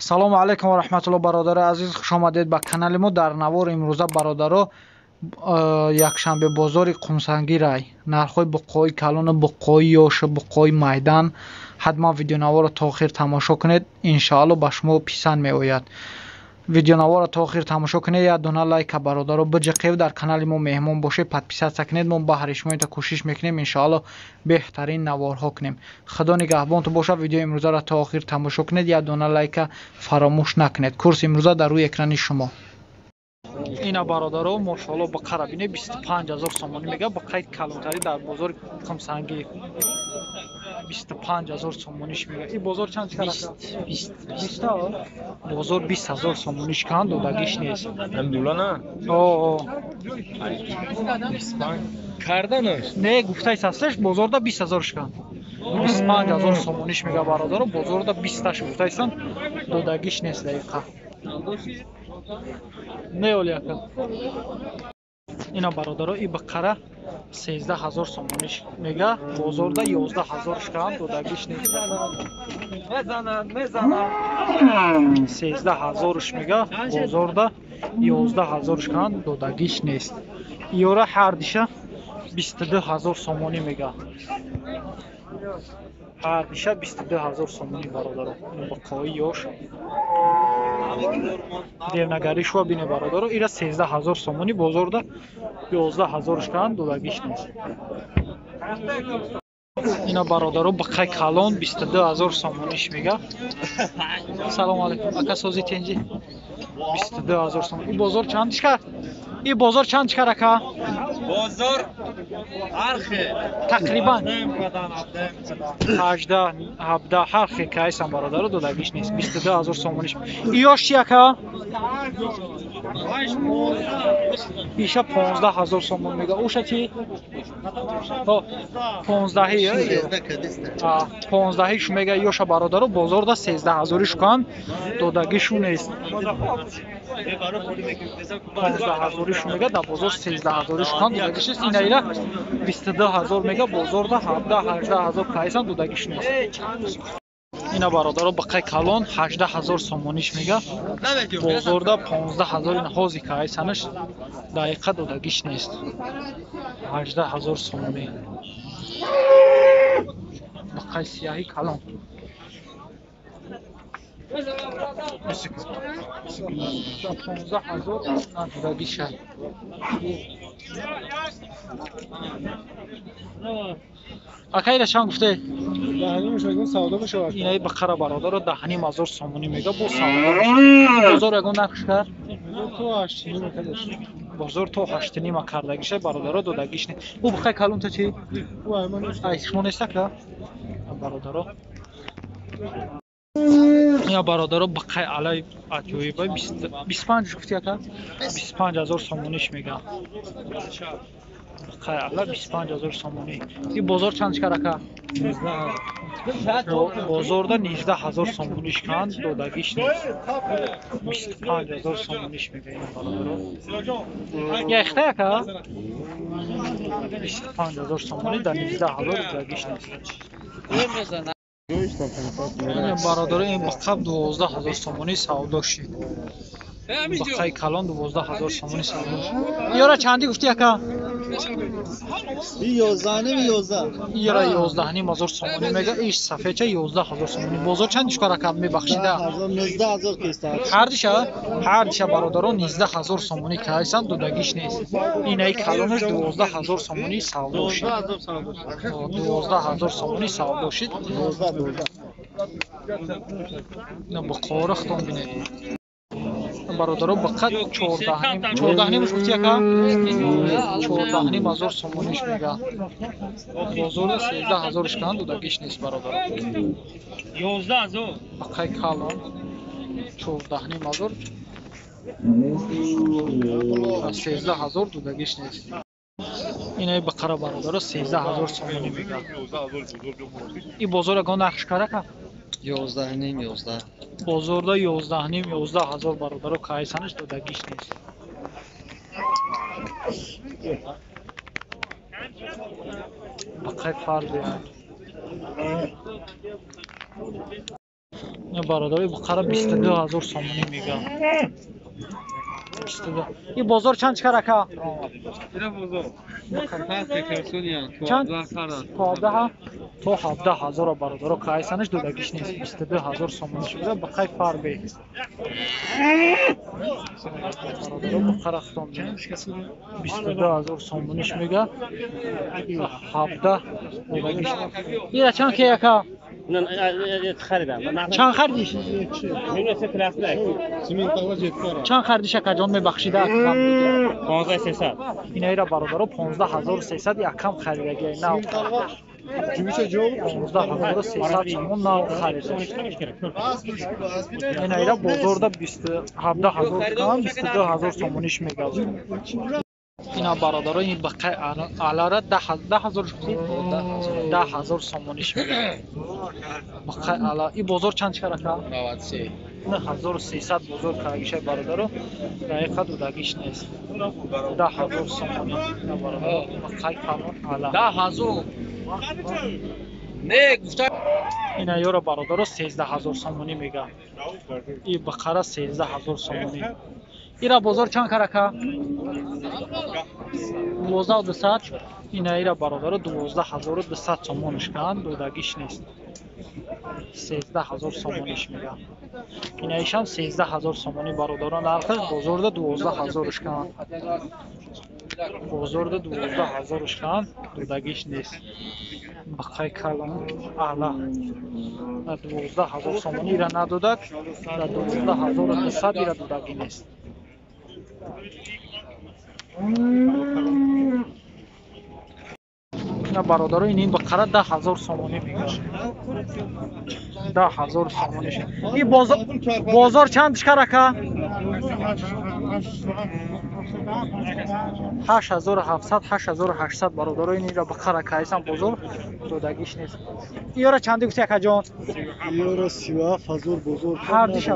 Салому алайкум ва раҳматуллоҳ, бародарои азиз, хуш омадед ба канали мо. Дар навор имрӯза, бародаро, якшанбе бозори Қумсангирай, нархҳои буққои калону буққои ёшу буққои майдан. Ҳатман видеонаворро то охир тамошо кунед, иншоалло ба шумо писанд меояд. Видеонаворро то охир тамошо кунед, як дона лайка, бародаро, биҷиқев, дар канали мо меҳмон бошед, подписаться кунед. Мо баҳри шумо инта кӯшиш мекунем, иншоалло беҳтарин наворҳо кунем. Худо нигаҳбонтон бошад. Видеои имрӯзаро то охир тамошо кунед, як дона лайка фаромӯш накунед. Курси имрӯза дар рӯи экрани шумо. Ина, бародаро, мошоалло, бақара бине, 25 000 сомонӣ мега. Бақаи калонтарӣ дар бозори Қумсангир 25 000 сомониш мега. И бозор чанд чикар? Биста бозор 20 000 сомониш кан, додагиш нест. О, карданаш не, гуфтаи састаш, бозорда 20 000 шкан, 25 000 сомониш мега, бародаро. Бозорда бисташ гуфтаисан, додагиш нест. Дақиқа не, оли ака. Ина, бародаро, и бақара 13 000 сомониш мега, бозорда 11 000 шкан, додагиш нест. 13 000-ш мега, бозорда 11 000 шкан, додагиш нест. Ёра ҳардиша 22 000 сомонӣ мега, ҳардиша 22 000 сомонӣ, бародаро. Бақои ёш девнагарӣ шуа бине, бародаро. Ира 13 000 сомонӣ, бозорда 11 000 шкан, додагиш нест. Ина, бародаро, бақай калон 22 000 сомониш мега. Салому алайкум, ака, сози, тенҷи? 22 000 сомон. И бозор чанд чикар? И бозор чанд чикар, ака? Бозор ҳархе. Тақрибан ҳаждаҳ, ҳабдаҳ, ҳар хел кайсам, бародаро, додагиш нест. 22 000 сомониш. Иёш чи, ака? Иша 15 000 сомон мега. Уша чи? Понздаҳи, понздаҳиш мега ёша, бародаро. Бозорда сездаҳазориш кан, додагишу нест. 15 ҳазоришу мега, дар бозор сездаҳазориш кан, додагиш нест. Инаира 22 000 мега, бозорда ҳабдаҳ, 18 000 кайсан, додагиш нест. Ина, бародаро, бақай калон 18 000 сомониш мега, бозорда 15 000. Ина ҳози кайсанаш, дақиқа додагиш нест. 18 000 сомонӣ, бақай сияҳи калон 15 000, додагиша. Ака, ира чанд гуфте? Инаи бақара, бародаро, 10 500 сомонӣ мега, бо савдо. Бозор ягон нарх кард? Бозор то ҳаштнима кардагиша, бародаро, додагиш не. Ӯ бақай калонта чи? Ай шумо нест, ака, бародаро? Я, бародаро, бақай алай аҷоиба, 25 гуфти, ака? 25 000 сомониш мега, бақай ала 25 000 сомонӣ. И бозор чанд чикар, ака? Бозорда 19 000 сомониш кан, додагиш нест. 25 000 сомониш мега ин, бародаро. Яхта, ака, 25 000 сомонӣ, дар 19 000, додагиш нест. Бародаро, ин бақаб 12 000 сомонӣ савдо шид. Бақаи калон 12 000 сомонӣ савдо шид. Ёра чандӣ гуфти, ака? Ира 11 500 сомонӣ мега. Иш сафедча 11 000 сомонӣ. Бозор чанд чикор, ака, мебахшида? Ҳардиша, ҳардиша, бародаро, 19 000 сомонӣ кайсан, додагиш нест. Инаи калонаш 12 000 сомонӣ савдо шид, 12 000 сомонӣ савдо шид. Бақора худтон бинед, бародаро. Бақат чордаҳнимаш гуфти, ака? 14 500 сомониш мега, бозорда сездаҳазорш кан, додагиш нест, бародаро. Бақай калон 14 500, 13 000, додагиш нест. Инаи бақара, бародаро, 13 000 сомонӣ мега. И бозор ягон нархш кар, ака? 11,5, 11. Бозорда 11,5, 11 000, бародаро, кайсанаш, додагиш нест. Бақай фарде. Бародари буқара 22000 сомонӣ мегӯям. И бозор чанд чикар ака? Чанд? То 17000 бародаро кайсанаш додагиш нест. 22000 сомонӣ шуда бақай фарбе. Бародаро буқара хитом 22000 сомониш мега. 17 додагиш. Ира чанд ки ака? Чанд хардиш? Чанд хардиш акаҷон мебахшида акам? 15300. Инаира бародаро 15300 якам харидагиай нав. 15300 сомон нав харида. Инаира бозорда 27000 кам 22000 сомониш мегазад. Ина бародаро ин бақай алара 10000 шуд? 10000 сомониш мегазад. Бақай ала и бозор чанд чикар ака? 93. 9300 бозор карагишай бародаро. Дақиқа додагиш нест. 10000 сомонӣ бародаро. Бақай калон ала. 10000. Не, гуфта ина ёра бародаро 13000 сомонӣ мега. И бақара 13000 сомонӣ. Ира бозор чанд карака? 12200. Ина ира бародаро 12200 сомониш кан додагиш нест. 13000 сомониш мега. Ина ишам 13000 сомонӣ бародаро нархаш бозорда 12000 кан. Бозорда 12000 кан додагиш нест. Бақай калон ала 12000 сомонӣ ира надодак, 12200 ира додагӣ нест. Ина бародаро ин бақара 10000 сомонӣ мегӯяд. 10000 сомонӣ. И бозор чанд чикар ака? 8700 8800 бародаро ин ира бақара кайсан бозор додагиш нест. Иёра чанди гуфти акаҷон? Иёра 37000 бозор. Ҳар диша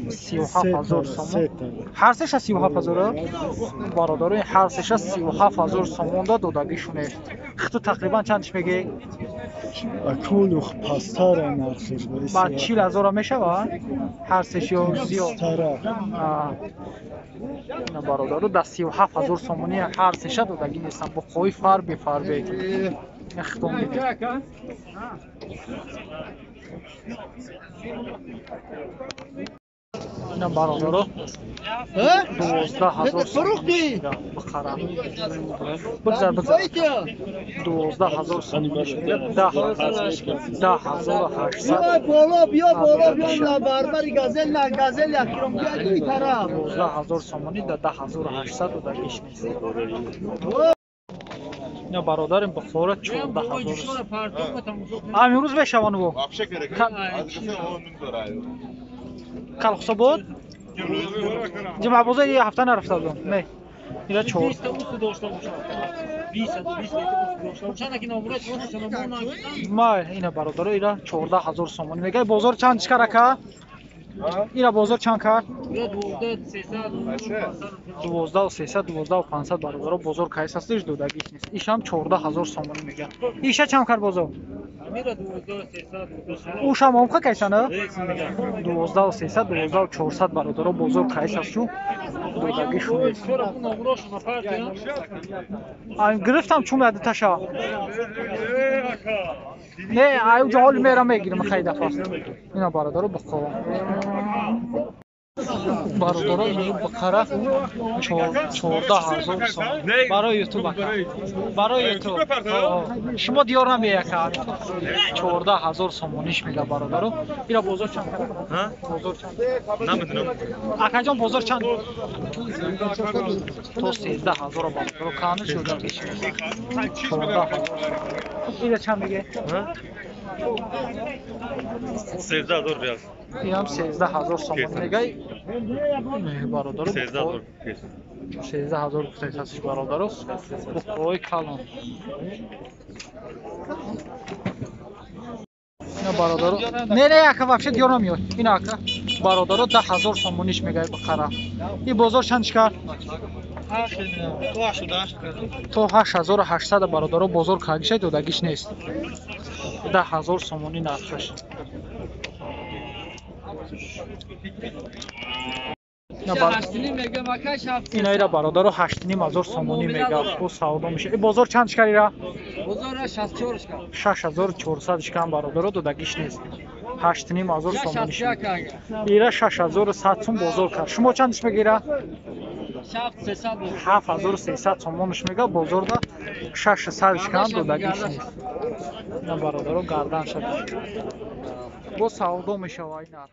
37000 сомон. Ҳар сеша 37000 бародаро ин ҳар сеша 37000 сомон да додагишу нест. Хиту тақрибан чандиш мегӣ? Акулух пастара нархиш. Ба 40000 мешава? Ҳар сеш ё зиёд? Ина бародаро да 37000 сомонӣ ҳар сеша додагӣ нестан. Буқои фарбе фарбе. Хитом бинед. Ина бародаро 12000 сомонӣ бақара. Бигзар бигзар. 12000 сомонӣ мега. 10800. Боло биё боло биё на барбари газел на газел якром биё ин тараф. 12000 сомонӣ да 10800 додагиш нест. Ина бародарим бухора 14000. Ам имрӯз мешаванд во. Калхусобод? Ҷумъа бозор я ҳафта нарафта будам. Не. Ира 4. Ма ина бародаро ира 14000 сомонӣ мегӯяд. Бозор чанд чикар ака? Ира бозор чанд кард? 12300 12500 бародаро бозор кайс ҳастиш додагиш нест. Ишам 14000 сомонӣ мегӯяд. Иша чанд кард бозор? Ушам омха кайсана? 12300 12400 бародаро бозор кайс ҳастшу додагишу нест. Гирифтам чун ядиташа. Не, ай уҷо ҳоли мера мегирим хай дафа. Ина бародаро буқова. Бародаро ин бақара 14000 сомон. Барои ютуб ака. Барои ютуб. Шумо диёр намеяка. 14000 сомониш мега бародаро. Ира бозор чанд? Бозор чанд? Намедонам. Акаҷон бозор чанд? То 13000 бародаро кани шуда. 14000. Ира чанд меге? 13000 риал. Инам 13000 сомон мегай. Бародаро 13000. 13000 гуфтаи бародаро. Буқои калон. Ина бародаро. Не, не, ака вообще диёр намеёд. Ина ака бародаро 10000 сомониш мегай бақара. И бозор чанд чикар? То 8800 бародаро бозор кагишай додагиш нест. 10000 сомонӣ нархаш. Инаира бародаро 8,5 ҳазор сомонӣ мега, бо савдо меша. Бозор чанд шикар ира? 6400 шикан бародаро, додагиш нест. 8,5 ҳазор сомонӣ ира, 6100 сум бозор кард. Шумо чандиш мегира? 7300 сомониш мега, бозорда 600 шикан, додагиш нест. Ина бародаро, гардан шад, бо савдо мешава ин нарх.